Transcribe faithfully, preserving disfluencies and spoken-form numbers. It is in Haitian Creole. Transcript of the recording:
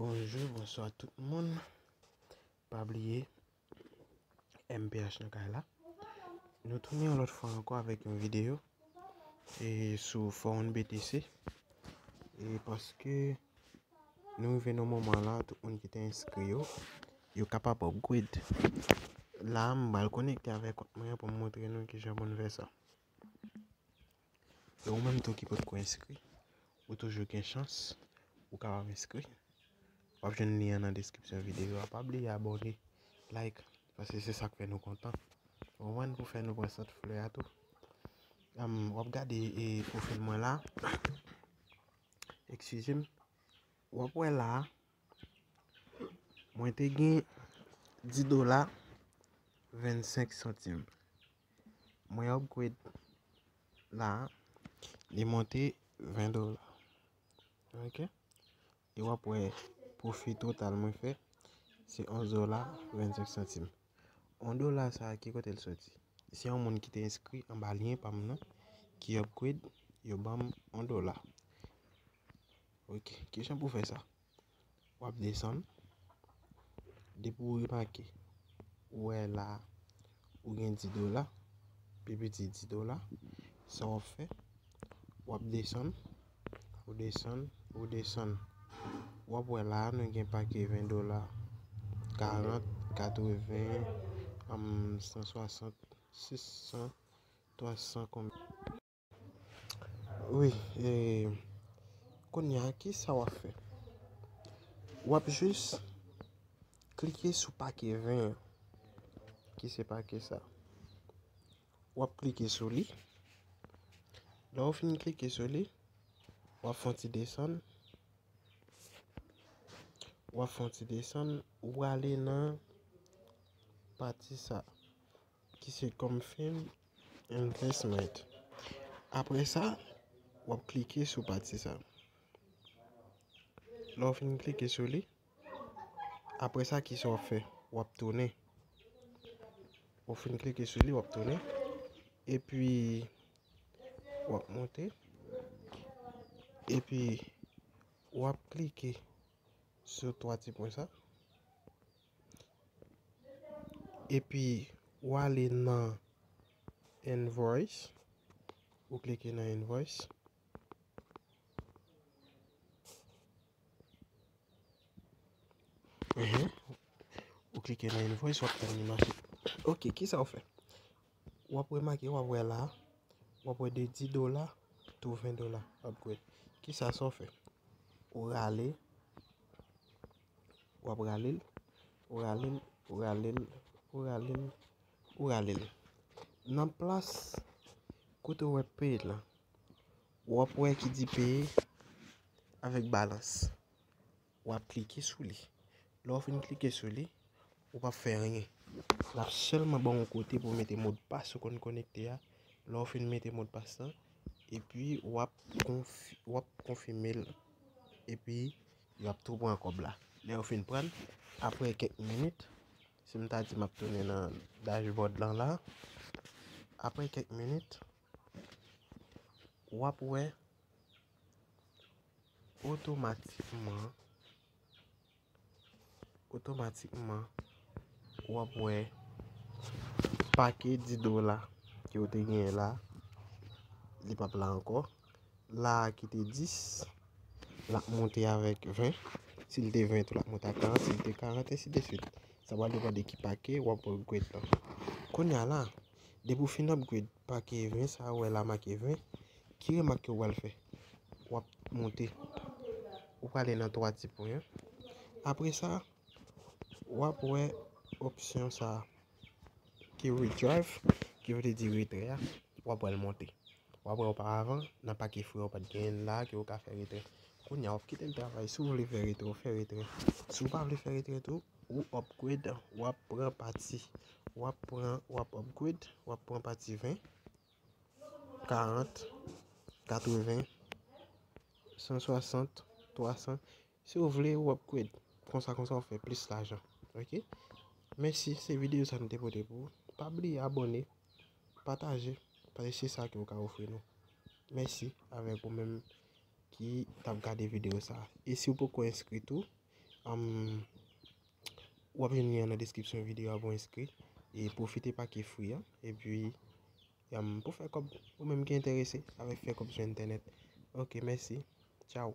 Bonjou, bonswa tout moun. Pa bliye, M P H nan kay la. Nou tounen yon lòt fwa ankò avèk yon videyo e sou Forum B T C. E paske nou rive nan moman la, tout moun ki te enskri yo, yo kapab upgrade. La, m pral konekte avèk kont mwen an pou m montre nou kijan pou n fè sa. E ou menm tou ki potko enskri, ou toujou gen chans, ou kapab enskri. W ap jwenn lyen an nan deskripsyon videyo a. Pa bliye abòne, like, paske se sa k fè nou kontan. Ou konprann, pou fè nou pran sant flè a tou. Am, w ap gade e pwofil mwen la. Eskize m. W ap wè la a, mwen te gen dis dola vennsenk santim. Mwen upgrade la a, li monte ven dola. Ok? E w ap wè pwofi total mwen fè, se onz dola vennsenk santim. On dola sa a, ki kote l soti? Se yon moun ki te enskri anba lyen pa m nan, ki upgrade, yo ban m on dola. Ok, kijan pou fè sa? W ap desann. Depi w remake, ou wè la, ou gen dis dola, pi piti dis dola, sa w ap fè, w ap desann, ou desann, ou desann. W ap wè la, nou gen pake ven dola, karant, katreven, am, san swasant, sis san, twa san konbyen. Wi, e, kounye a, ki sa w ap fè? W ap jis klike sou pake ven an, ki se pake sa. W ap klike sou li. Lè w fin klike sou li, w ap fè yon ti desann. W ap fè yon ti desann, w ale nan pati sa, ki se Confirm Investment. Apre sa, w ap klike sou pati sa. Lè w fin klike sou li, apre sa, kisa w ap fè? W ap tounen. W fin klike sou li, w ap tounen. Epi, w ap monte. Epi, w ap klike sou twa ti pwen sa. Epi, w ale nan Invoice. Ou klike nan Invoice. Mhm. Ou klike nan Invoice, w ap tann li mache. Ok, kisa w fè? W ap remake, w ap wè la, w ap wè de dis dola tou ven dola upgrade. Kisa sa w fè? Ou rale, w ap rale l, ou rale l, ou rale l, ou rale l, ou rale l. Nan plas kote w wè pay la, w ap wè ki di peye avèk balans. W ap klike sou li. Lè w fin klike sou li, ou p ap fè anyen. L ap sèlman ba w yon kote pou w mete modpas ou konn konekte a. Lè w fin mete modpas lan, epi w ap konfi-, w ap konfime l. Epi, y ap tou pran kòb la. Lè yo fin pran l, apre kèk minit, si m ta di m ap tounen nan dashboard lan la, apre kèk minit, w ap wè otomatikman, otomatikman, w ap wè pake dis dola ke w te genyen la, li p ap la ankò. La a ki te dis, l ap monte avèk ven. Si l te ven tou, l ap monte a karant. Si l te karant, ensi de swit. Sa pral depann de ki pake w ap upgrade lan. Kounye a la, depi w fin upgrade pake ven sa a, w wè la make ven, ki remak ke w pral fè? W ap monte. Ou prale nan twa ti pwen an. Apre sa, w ap wè opsyon sa a ki retrieve, ki vle di retrè a, w ap wè l monte. W ap wè oparavan, nan pake frè w pa t genyen l la, ke w ka fè retrè. Kounye a, w ap kite l travay. Si w vle fè retrè, w fè retrè. Si w pa vle fè retrè tou, ou upgrade, w ap pran pati. W ap pran, w ap upgrade, w ap pran pati ven, karant, katreven, san swasant, twa san. Si w vle, ou upgrade. Konsa, konsa, w fè plis lajan. Ok? Mèsi, se videyo sa nou te pote pou ou. Pa bliye abòne, pataje, paske se sa ke w ka ofri nou. Mèsi avèk ou menm ki t ap gade videyo sa a. E si w poko enskri tou, um, w ap jwenn lyen an nan deskripsyon videyo a pou enskri. E pwofite pake free an. Epi, um, pou fè kòb, ou menm ki enterese avèk fè kòb sou entènèt. Ok, mèsi. Tchao.